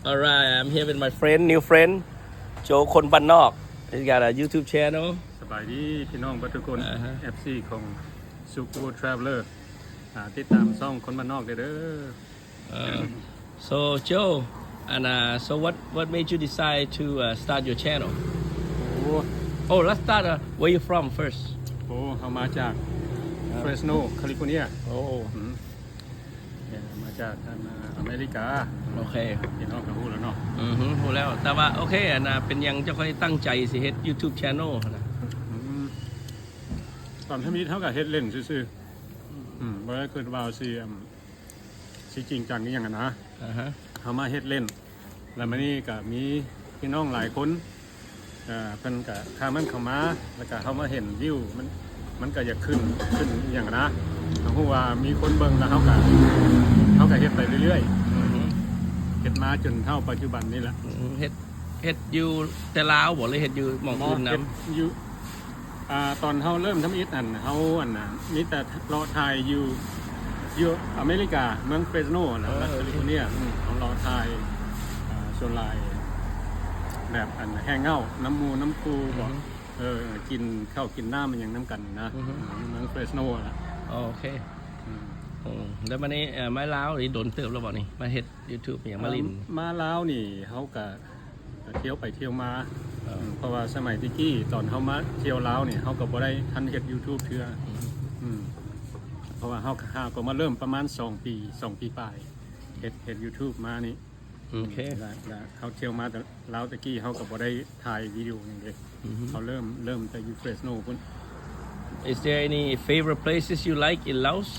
All right, I'm here with my friend, new friend, Joe ຄົນບ້ານນອກ. He's got a YouTube channel. ສະບາຍດີພີ່ນ້ອງເບິດທຸກຄົນ ອ່າຮະ ເອັຟຊີ ຂອງ Sukwood Traveler ອ່າ ຕິດຕາມຊ່ອງຄົນບ້ານນອກເດີ. Uh, so Joe, and uh, so what what made you decide to uh, start your channel? ໂອ້ Oh, let's start. Uh, where you from first? ໂອ້ ເຮົາມາຈາກ Fresno California. ໂອ້ ອືມ ມາຈາກ ອາ ອາເມລິກາ. ໂອເຄ ພີ່ນ້ອງກໍຮູ້ແລ້ວເນາະ. ອືຮຶ ຮູ້ແລ້ວ. ແຕ່ວ່າ ໂອເຄ ອັນນ່າ ເປັນຫຍັງເຈົ້າຄ່ອຍຕັ້ງໃຈຊິເຮັດ YouTube channel ຫັ້ນນະ? ອືມ ຕອນທຳອິດເຮົາກໍເຮັດເລ່ນຊື່ໆ ອືມ ບໍ່ໄດ້ຄິດວ່າຊິ ຊິຈິງຈັງອີ່ຫຍັງຫັ້ນນະ. ອ່າຮະ ເຮົາມາເຮັດເລ່ນ ແລ້ວມື້ນີ້ກໍມີພີ່ນ້ອງຫຼາຍຄົນ ເອີ ເພິ່ນກະຄອມເມັນເຂົ້າມາ ແລ້ວກະເຮົາມາເຫັນວິວ ມັນ ມັນກະຢາກຂຶ້ນ ຂຶ້ນອີ່ຫຍັງນະ. ເຮົາຮູ້ວ່າມີຄົນເບິ່ງ ແລ້ວເຮົາກະ ເຮົາກະເຮັດໄປເລື້ອຍໆ ອືຮຶ ເຮັດມາຈົນເທົ່າປັດຈຸບັນນີ້ແຫຼະ. ອືມ ເຮັດ ເຮັດຢູ່ແຕ່ລາວບໍ່ ຫຼືເຮັດຢູ່ໝ່ອງອື່ນນຳ? ເຮັດຢູ່ ອ່າ ຕອນເຮົາເລີ່ມທຳອິດຫັ້ນ ເຮົາ ອັນນ່າ ມີແຕ່ເລາະຖ່າຍຢູ່ ຢູ່ອາເມລິກາ ເມືອງ Fresno ນະ ລັດ California. ອືມ ເຮົາເລາະຖ່າຍ ອ່າ ສ່ວນຫຼາຍແບບ ອັນ hang out ນຳໝູ່ນຳຄູ່ບໍ ອືຮຶ ເອີ ກິນເຂົ້າກິນນ້ຳອີ່ຫຍັງນຳກັນນະ. ອືຮຶ ຢູ່ເມືອງ Fresno ນະ. ໂອເຄ ອືມ ອືມ ແລ້ວບາດນີ້ ເອີ ມາລາວນີ້ດົນເຕີບແລ້ວບໍນີ້ ມາເຮັດ YouTube ອີ່ຫຍັງ ມາຫຼິ້ນ? ອ່າ ມາລາວນີ້ເຮົາກະ ກະທ່ຽວໄປທ່ຽວມາ. ເອີ ອືມ ເພາະວ່າສະໄໝແຕ່ກີ້ຕອນເຮົາມາທ່ຽວລາວນີ້ ເຮົາກໍບໍ່ໄດ້ທັນເຮັດ YouTube ເທື່ອ. ອືມ ອືມ ເພາະວ່າເຮົາ ເຮົາກໍມາເລີ່ມປະມານສອງປີ ສອງປີປາຍ ເຮັດ ເຮັດ YouTube ມານີ້. ໂອເຄ ອືມ ລະ ລະເຮົາທ່ຽວມາແຕ່ລາວແຕ່ກີ້ ເຮົາກໍບໍ່ໄດ້ຖ່າຍວິດີໂອຫຍັງເດ້. ອືຮຶ ເຮົາເລີ່ມ ເລີ່ມແຕ່ຢູ່ Fresno ພຸ້ນ. Is there any favorite places you like in Laos?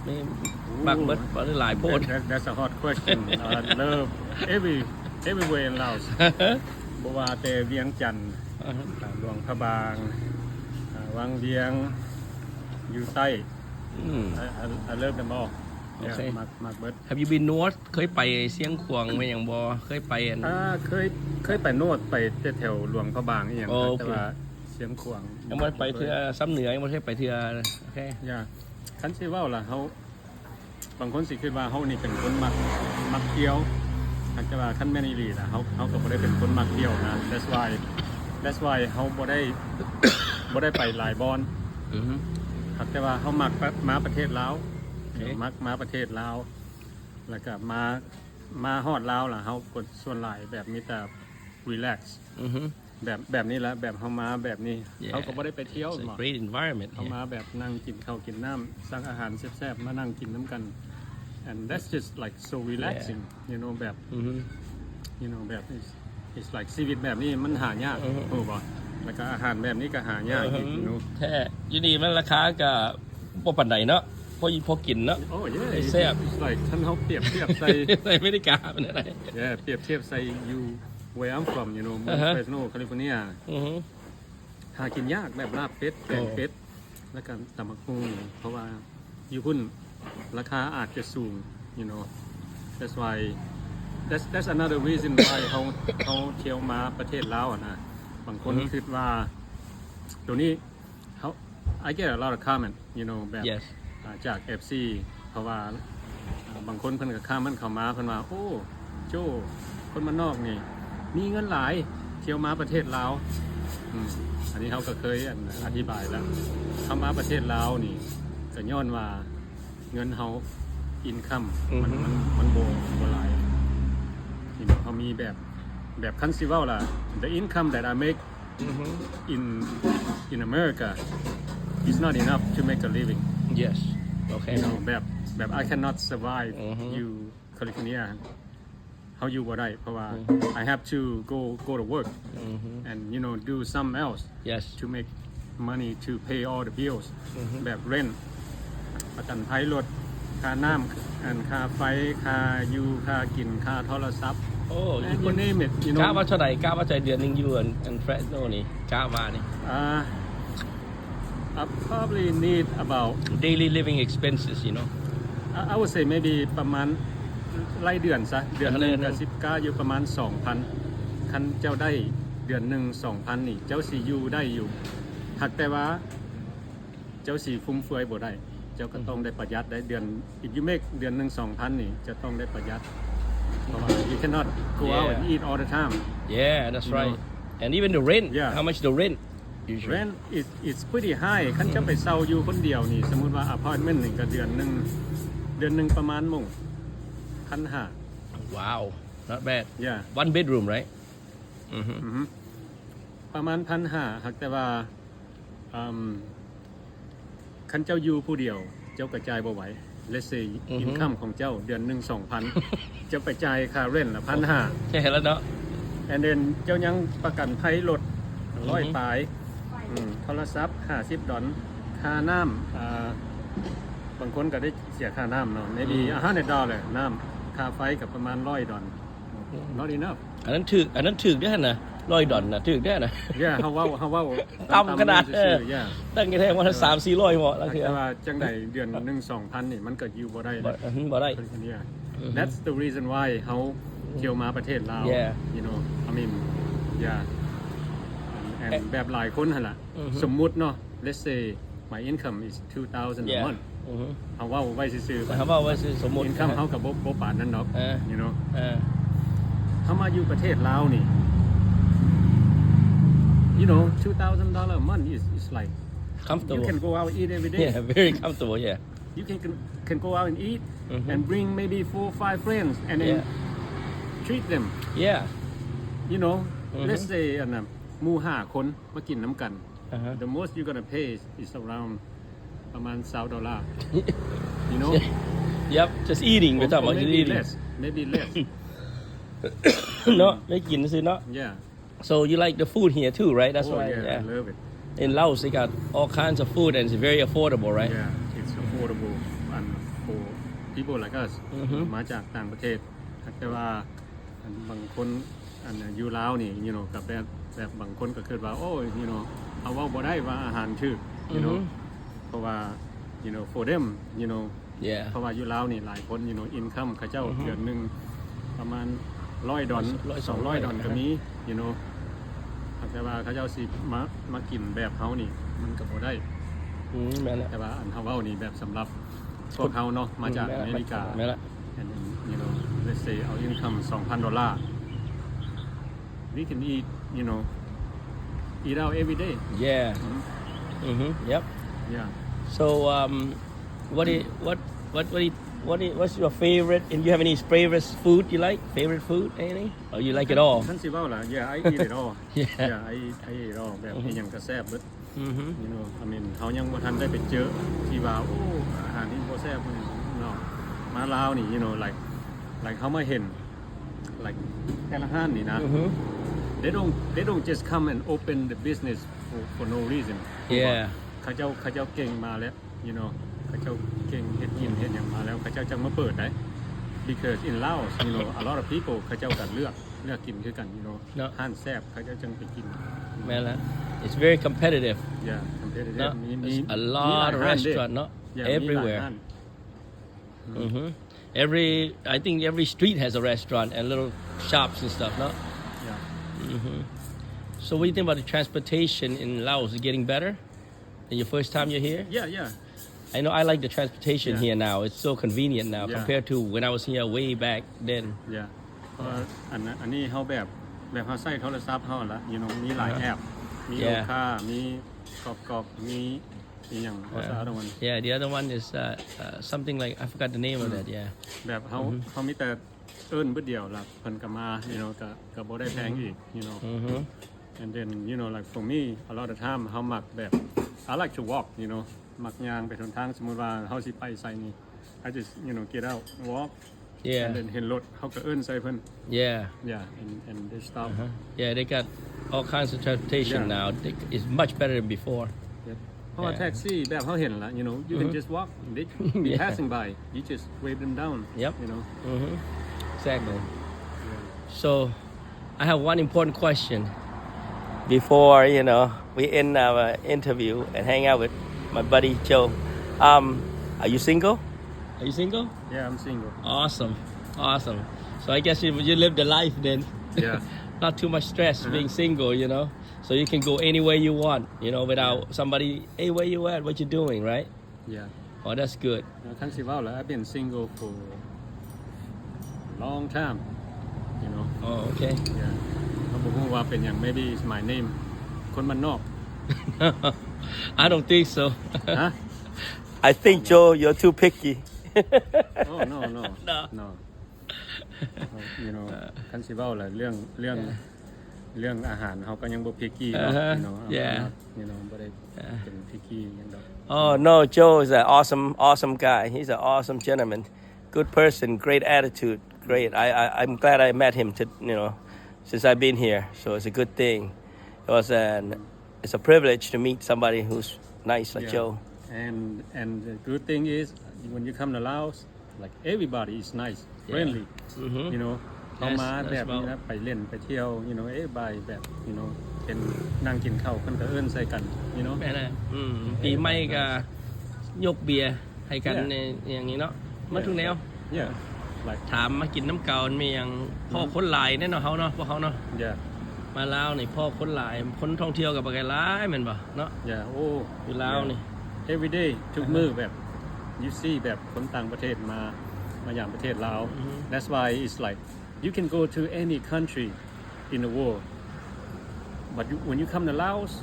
ມີ ໂອ້ ມັກເບິດບໍ່ ຫຼືຫຼາຍໂພດ? That, that, that's a hard question. I love every, everywhere in Laos. ບໍ່ວ່າແຕ່ວຽງຈັນ ອ່າຮະ ຫຼວງພະບາງ ອ່າ ວັງວຽງ ຢູ່ໃຕ້. ອືມ I, I, I love them all. ໂອເຄ Yeah ມັກ ມັກເບິດ. Have you been north? ເຄີຍໄປຊຽງຂວາງໄປຫຍັງບໍ່? ເຄີຍໄປອັນ ອ່າ ເຄີຍ ເຄີຍໄປ north ໄປແຕ່ແຖວຫຼວງພະບາງອີ່ຫຍັງ. ໂອເຄ ແຕ່ວ່າຊຽງຂວາງຍັງບໍ່ໄດ້ໄປເທື່ອ. ຊຳເໜືອຍັງບໍ່ໄດ້ໄປເທື່ອ. ໂອເຄ Yeah ຄັນຊິເວົ້າລະ ເຮົາ ບາງຄົນຊິຄິດວ່າເຮົານີ້ເປັນຄົນມັກ ມັກທ່ຽວ ແຕ່ວ່າຄັນແມ່ນອີ່ຫຼີລະ ເຮົາ ເຮົາກໍບໍ່ໄດ້ເປັນຄົນມັກທ່ຽວນະ. That's why, that's why ເຮົາບໍ່ໄດ້ ບໍ່ໄດ້ໄປຫຼາຍບ່ອນ. ອືຮຶ ແຕ່ວ່າເຮົາມັກ ມາປະເທດລາວ. ໂອເຄ ມັກມາປະເທດລາວ ແລ້ວກໍມາ ມາຮອດລາວລະ ເຮົາກໍສ່ວນຫຼາຍແບບມີແຕ່ relax. ອືຮຶ ແບບ ແບບນີ້ລະ ແບບເຮົາມາແບບນີ້ Yeah ເຮົາກໍບໍ່ໄດ້ໄປທ່ຽວ. It's a great environment. ເຮົາມາແບບນັ່ງກິນເຂົ້າກິນນ້ຳ ສັ່ງອາຫານແຊບໆ ມານັ່ງກິນນຳກັນ and that's just like so relaxing. Yeah. You know ແບບ ອືຮຶ you know ແບບ it's, it's like ຊີວິດແບບນີ້ມັນຫາຍາກ. ອືຮຶ ຮູ້ບໍ່? ແລ້ວກໍອາຫານແບບນີ້ກໍຫາຍາກ. ອືຮຶ you know ແທ້ ຢູ່ນີ້ມັນລາຄາກໍບໍ່ປານໃດເນາະ ພໍ ພໍກິນເນາະ. Oh yeah ແຊບ it's like ຄັນເຮົາປຽບທຽບໃສ່ ໃສ່ອາເມລິກາເປັນຈັ່ງໃດ? Yeah ປຽບທຽບໃສ່ຢູ່ where I'm from, you know ເມືອງ Fresno California. ອືຮຶ ຫາກິນຍາກ ແບບລາບເປັດ ແກງເປັດ ແລ້ວກໍຕຳບັກຫຸ່ງ ເພາະວ່າຢູ່ພຸ້ນລາຄາອາດຈະສູງ you know. That's why, that's, that's another reason why ເຮົາ ເຮົາທ່ຽວມາປະເທດລາວຫັ້ນນະ. ບາງຄົນຄິດວ່າ ໂຕນີ້ ເຮົາ I get a lot of comment, you know ແບບ Yes. ອ່າ ຈາກເອັຟຊີ ເພາະວ່າ ອ່າ ບາງຄົນເພິ່ນກໍຄອມເມັນເຂົ້າມາ ເພິ່ນວ່າ ໂອ້ ໂຈ້ ຄົນບ້ານນອກນີ້ມີເງິນຫຼາຍ ທ່ຽວມາປະເທດລາວ. ອືມ ອັນນີ້ເຮົາກໍເຄີຍ ອັນ ອະທິບາຍແລ້ວ ເຮົາມາປະເທດລາວນີ້ ກໍຍ້ອນວ່າເງິນເຮົາ income ມັນ ມັນ ມັນບໍ່ ບໍ່ຫຼາຍ. ເຮົາມີແບບ ແບບ ຄັນຊິເວົ້າລະ the income that I make ອືຮຶ in, in America is not enough to make a living. Yes. Okay. You know ແບບ ແບບ I cannot survive ຢູ່ California. ເຮົາຢູ່ບໍ່ໄດ້ ເພາະວ່າ I have to go, go to work and, you know, do something else to make money to pay all the bills. ແບບ rent ປະກັນໄພລົດ ຄ່ານ້ຳ ອັນ ຄ່າໄຟ ຄ່າຢູ່ ຄ່າກິນ ຄ່າໂທລະສັບ. ໂອ້ you name it, you know. ກະວ່າເທົ່າໃດ? ກະວ່າເທົ່າໃດເດືອນໜຶ່ງຢູ່ ອັນ Fresno ນີ້ ກະວ່ານີ້? ອ່າ I probably need about daily living expenses, you know. I, I would say maybe ປະມານ ລາຍເດືອນຊະ ເດືອນໜຶ່ງກໍຊິກະຢູ່ປະມານສອງພັນ. ຄັນເຈົ້າໄດ້ເດືອນໜຶ່ງສອງພັນນີ້ ເຈົ້າຊິຢູ່ໄດ້ຢູ່ ຫາກແຕ່ວ່າ ເຈົ້າຊິຟຸມເຟືອຍບໍ່ໄດ້ ເຈົ້າກໍຕ້ອງໄດ້ປະຢັດໄດ້ ເດືອນ if you make ເດືອນໜຶ່ງສອງພັນນີ້ ເຈົ້າຕ້ອງໄດ້ປະຢັດ. ເພາະວ່າ you cannot go out and Yeah. eat all the time. Yeah, that's You know. right. And even the rent, Yeah. how much the rent usually? Rent is is pretty high. ຄັນເຈົ້າໄປເຊົ່າຢູ່ຄົນດຽວນີ້ ສົມມຸດວ່າ apartment ນີ້ກໍເດືອນໜຶ່ງ ເດືອນໜຶ່ງປະມານໝົງ ພັນຫ້າ. Wow, not bad. Yeah. One bedroom, right? ອືຮຶ ອືຮຶ ປະມານພັນຫ້າ ຫາກແຕ່ວ່າ ອືມ ຄັນເຈົ້າຢູ່ຜູ້ດຽວ ເຈົ້າກໍຈ່າຍບໍ່ໄຫວ. Let's say ອືຮຶ income ຂອງເຈົ້າເດືອນໜຶ່ງສອງພັນ ເຈົ້າໄປຈ່າຍຄ່າ rent ລະພັນຫ້າ ແທ້ແລ້ວເນາະ. And then ເຈົ້າຍັງປະກັນໄພລົດ ອືຮຶ ຮ້ອຍປາຍ ອືມ ໂທລະສັບຫ້າສິບດອນ ຄ່ານ້ຳ ອ່າ ບາງຄົນກໍໄດ້ເສຍຄ່ານ້ຳເນາະ maybe ອືມ a hundred dollar ນ້ຳ ຄ່າໄຟກໍປະມານຮ້ອຍດອນ. Not enough. ອັນນັ້ນຖືກ ອັນນັ້ນຖືກເດ້ຫັ້ນນະ ຮ້ອຍດອນນະ ຖືກເດ້ນະ. Yeah ເຮົາເວົ້າ ເຮົາເວົ້າ ຕ່ຳຂະໜາດ ຕາມໆຊື່ໆ yeah ຕັ້ງແທ້ວ່າສາມສີ່ຮ້ອຍເໝາະລາງເທື່ອ ແຕ່ວ່າຈັ່ງໃດເດືອນໜຶ່ງສອງພັນນີ້ ມັນກໍຢູ່ບໍ່ໄດ້ ບໍ່ ນະ ອືມ ບໍ່ໄດ້. ເອີ ອືມ That's the reason why ເຮົາທ່ຽວມາປະເທດລາວ Yeah. you know I mean yeah and, and ແບບຫຼາຍຄົນຫັ້ນລະ ອືຮຶ ສົມມຸດເນາະ let's say my income is two thousand a Yeah. month ອືຮຶ ເຮົາເວົ້າໄວ້ຊື່ໆ ເຮົາເວົ້າໄວ້ຊື່ສົມມຸດ income ເຮົາກໍບໍ່ ບໍ່ປານນັ້ນດອກ ເອີ you know ເອີ ເຮົາມາຢູ່ປະເທດລາວນີ້ you know two thousand dollar a month is is like you comfortable. can go out eat every day. Yeah, very comfortable. Yeah. You can can, can go out and eat อือฮึ and bring maybe four five friends and then Yeah. treat them. Yeah. You know, อือฮึ let's say ອັນນ່າ ໝູ່ຫ້າຄົນມາກິນນຳກັນ Uh-huh. The most you're gonna pay is, is around ປະມານຊາວໂດລາ you know. Yep, just eating. We're Or, talking or about just maybe eating. less, maybe less. ເນາະ ໄດ້ກິນຊື່ເນາະ. Yeah. So you like the food here too, right? That's Oh, why. Yeah, Yeah. I love it. In Laos, they got all kinds of food and it's very affordable, right? Yeah, it's affordable and for people like us อือฮึ ມາຈາກຕ່າງປະເທດ. ແຕ່ວ່າອັນບາງຄົນອັນຢູ່ລາວນີ້ you know ກໍແບບ ແບບບາງຄົນກໍຄິດວ່າ ໂອ້ຍ you know ເຮົາເວົ້າບໍ່ໄດ້ວ່າອາຫານຖືກ you know อือฮึ ເພາະວ່າ you know for them you know Yeah. ເພາະວ່າຢູ່ລາວນີ້ຫຼາຍຄົນ you know income ເຂົາເຈົ້າ อือฮึ ເດືອນໜຶ່ງປະມານຮ້ອຍດອນ ร้อย ສອງຮ້ອຍ สองร้อย ດອນກໍມີ you know ແຕ່ວ່າເຂົາເຈົ້າຊິມາ ມາກິນແບບເຮົານີ້ມັນກໍບໍ່ໄດ້. ອືມ ແມ່ນແຫຼະ ແຕ່ວ່າອັນເຮົາເວົ້ານີ້ແບບສຳລັບພວກເຮົາເນາະ ມາຈາກ ແມ່ນແຫຼະ ອາເມລິກາ ແມ່ນແຫຼະ and then you know let's say our income ສອງພັນໂດລາ we can eat you know eat out every day. Yeah. อืม Mm-hmm. Yep. Yeah. So, um, what is, what, what, what, is, what is, what's your favorite? And you have any favorite food you like? Favorite food? Anything? Or you like it all? ຄັນຊິເວົ້າລະ yeah I eat it all. Yeah. Yeah I eat I eat it all ແບບ อือฮึ ອີ່ຫຍັງກໍແຊບເບິດ. Mm-hmm. You know I mean ເຮົາຍັງບໍ່ທັນໄດ້ໄປເຈີທີ່ວ່າ ໂອ້ ອາຫານນີ້ບໍ່ແຊບເນາະ. ມາລາວນີ້ you know like like ເຮົາມາເຫັນ like ແຕ່ລະຮ້ານນີ້ນະ Mm-hmm. they don't they don't just come and open the business for for no reason. Yeah. ເຂົາເຈົ້າ ເຂົາເຈົ້າເກັ່ງມາແລ້ວ you know ເຂົາເຈົ້າເກັ່ງເຮັດກິນເຮັດຫຍັງມາແລ້ວ ເຂົາເຈົ້າຈັ່ງມາເປີດໄດ້. Because in Laos you know a lot of people ເຂົາເຈົ້າກໍເລືອກ ເລືອກກິນຄືກັນ you know ເນາະ ຮ້ານແຊບເຂົາເຈົ້າຈັ່ງໄປກິນ. ແມ່ນລະ It's very competitive. Yeah competitive ເນາະ ມີມີ A lot of restaurant ເນາະ Yeah ມີຫຼາຍ Everywhere. ຮ້ານ. Mm-hmm. Every, I think every street has a restaurant and little shops and stuff, no? Yeah. Mm-hmm. So what do you think about the transportation in Laos? Is it getting better than your first time you're here? Yeah yeah. I know I like the transportation Yeah. here now. It's so convenient now Yeah. compared to when I was here way back then. Yeah ເພາະວ່າອັນນັ້ນ ອັນນີ້ເຮົາແບບ ແບບເຮົາໃຊ້ໂທລະສັບເຮົາລະ you know ມີຫຼາຍ Uh-huh. ແອັບ ມີ Yeah. ໂລຄາ ມີກອກກອກ ມີອີ່ຫຍັງ what's the other one? Yeah, the other one is uh, uh, something like, I forgot the name of that. Yeah. ແບບເຮົາ ເຮົາມີແຕ່ເອີ້ນບຶດດຽວລະ ເພິ່ນກໍມາ you know ກໍ ກໍບໍ່ໄດ້ແພງອີກ you know. Mm-hmm. And then you know like for me a lot of time ເຮົາມັກແບບ I like to walk you know ມັກຍ່າງໄປຫົນທາງ ສົມມຸດວ່າເຮົາຊິໄປໃສນີ້ I just you know get out walk Yeah. and then ເຫັນລົດ ເຮົາກໍເອີ້ນໃສ່ເພິ່ນ. Yeah. Yeah and and they stop. Uh-huh. Yeah, they got all kinds of transportation Yeah. now. They, it's much better than before. Yeah. ເພາະວ່າ Yeah. ແທັກຊີແບບເຮົາເຫັນລະ you know you can Mm-hmm. just walk they be Yeah. passing by you just wave them down Yep. you know. Mm-hmm. Exactly. Yeah. So, I have one important question before, you know, we end our interview and hang out with my buddy Joe. Um, are you single? Are you single? Yeah I'm single. Awesome. Awesome. So I guess you, you live the life then. Yeah. Not too much stress Uh-huh. being single, you know. So you can go anywhere you want, you know, without Yeah. somebody, "Hey, where you at? What you doing?" Right? Yeah. Oh, that's good. ແລ້ວຄັນຊິເວົ້າລະ I've been single for a long time, you know. ອໍ ໂອເຄ Yeah. ເຮົາບໍ່ຮູ້ວ່າເປັນຫຍັງ, maybe it's my name. ຄົນບ້ານນອກ. I don't think so. ຮະ? I think, Joe, you're too picky. Oh, no, no. No. You know, ຄັນຊິເວົ້າລະ ເລື່ອງ ເລື່ອງ ເລື່ອງອາຫານເຮົາກໍຍັງບໍ່ picky ເນາະ. You know, I'm not, you know, ບໍ່ໄດ້ເປັນ picky ຫຍັງດອກ. Oh, no, Joe is an awesome, awesome guy. He's an awesome gentleman. Good person, great attitude. Great. I, I, I'm glad I met him, to, you know, since I've been here. So it's a good thing. It was an, it's a privilege to meet somebody who's nice like Yeah. Joe. And, and the good thing is, when you come to Laos, like, everybody is nice, Yeah. friendly, Mhm. you know. ເຮົາ Yes, ມາແບບ that's well. ນີ້ນະ ໄປຫຼິ້ນໄປທ່ຽວ you know, everybody ແບບ you know, ເຫັນນັ່ງກິນເຂົ້າ ເພິ່ນກໍເອີ້ນໃສ່ກັນ you know. ແມ່ນແຫຼະ. ອືມ ປີໃໝ່ກໍຍົກເບຍໃຫ້ກັນ Yeah. ໃນ ຫຍັງນີ້ເນາະ. ມາທຸກແນວ. Yeah, like ຖາມມາກິນນຳກັນ ມີຫຍັງ ພໍ້ ອືມ ຄົນຫຼາຍແນ່ເນາະ ເຮົາເນາະ ພວກເຮົາເນາະ. Yeah. ມາລາວນີ້ພໍ້ຄົນຫຼາຍ ຄົນທ່ອງທ່ຽວກໍບັກຫຼາຍແມ່ນບໍ່ເນາະ? Yeah. ໂອ້ ຢູ່ລາວນີ້ every day ທຸກມື້ແບບ you see ແບບຄົນຕ່າງປະເທດມາ ມາຢາມປະເທດລາວ. That's why it's like you can go to any country in the world, but you, when you come to Laos,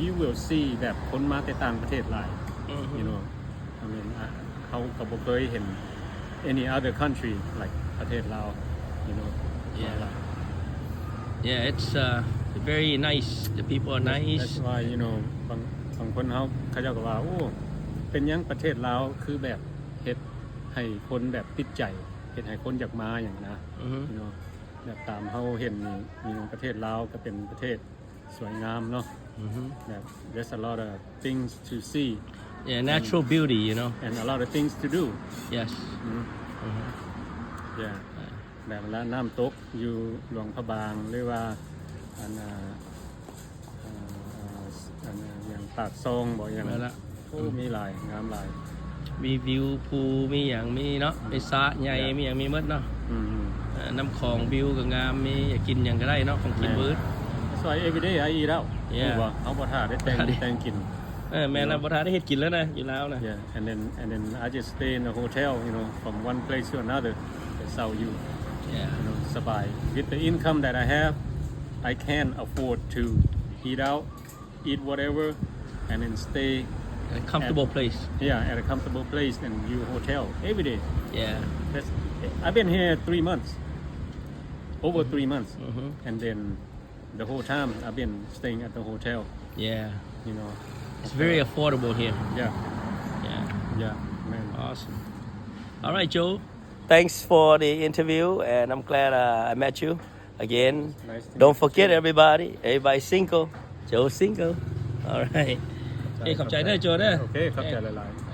you will see ແບບຄົນມາແຕ່ຕ່າງປະເທດຫຼາຍ. You know, I mean, ເຮົາກໍບໍ່ເຄີຍເຫັນ any other country like ປະເທດລາວ you know. Yeah. Yeah, it's, uh, very nice. The people are nice. That's why, you know, ບາງ ບາງຄົນເຮົາ ເຂົາເຈົ້າກໍວ່າ ໂອ້ ເປັນຫຍັງປະເທດລາວຄືແບບເຮັດໃຫ້ຄົນແບບຕິດໃຈ ເຮັດໃຫ້ຄົນຢາກມາຫຍັງນະ. You know, ແບບຕາມເຮົາເຫັນນີ້ you know, ປະເທດລາວກໍເປັນປະເທດສວຍງາມເນາະ. ແບບ there's a lot of things to see. Yeah, natural beauty, you know. And a lot of things to do. Yes. Yeah. ແບບລະນ້ຳຕົກຢູ່ຫຼວງພະບາງ ຫຼືວ່າອັນ ອ່າ ອັນ ອ່າ ຫຍັງປາກຊ່ອງບໍ ຫຍັງ ໂອ້ ມີຫຼາຍ ງາມຫຼາຍ. ມີວິວພູ ມີຫຍັງ ມີເນາະ ມີສະໃຫຍ່ ມີຫຍັງ ມີໝົດເນາະ. ເອີ ນ້ຳຂອງ ວິວກໍງາມ ມີຢາກກິນຫຍັງກໍໄດ້ເນາະ ຂອງກິນເບີດ. That's why every day I eat out. ເຮົາບໍ່ຖ້າໄດ້ແຕ່ງ ແຕ່ງກິນ. ເອີ ແມ່ນລະ ບໍ່ຖ້າໄດ້ເຮັດກິນແລ້ວນະ ຢູ່ລາວນະ. Yeah, and then, and then I just stay in the hotel, you know, from one place to another. That's how you, you know, ສະບາຍ. With the income that I have, I can afford to eat out, eat whatever, and then stay at a comfortable place. Yeah, at a comfortable place and you hotel every day. Yeah. That's, I've been here three months, over three months, and then the whole time I've been staying at the hotel. Yeah. You know, it's very affordable here. Yeah. Yeah. Yeah, man. Awesome. All right, Joe. Thanks for the interview, and I'm glad, uh, I met you again. Nice to meet you too. Don't forget, everybody, everybody single. Joe single. All right. ໂອເຄ ຂອບໃຈເດີ Joe ເດີ. ໂອເຄ ຂອບໃຈຫຼາຍໆ.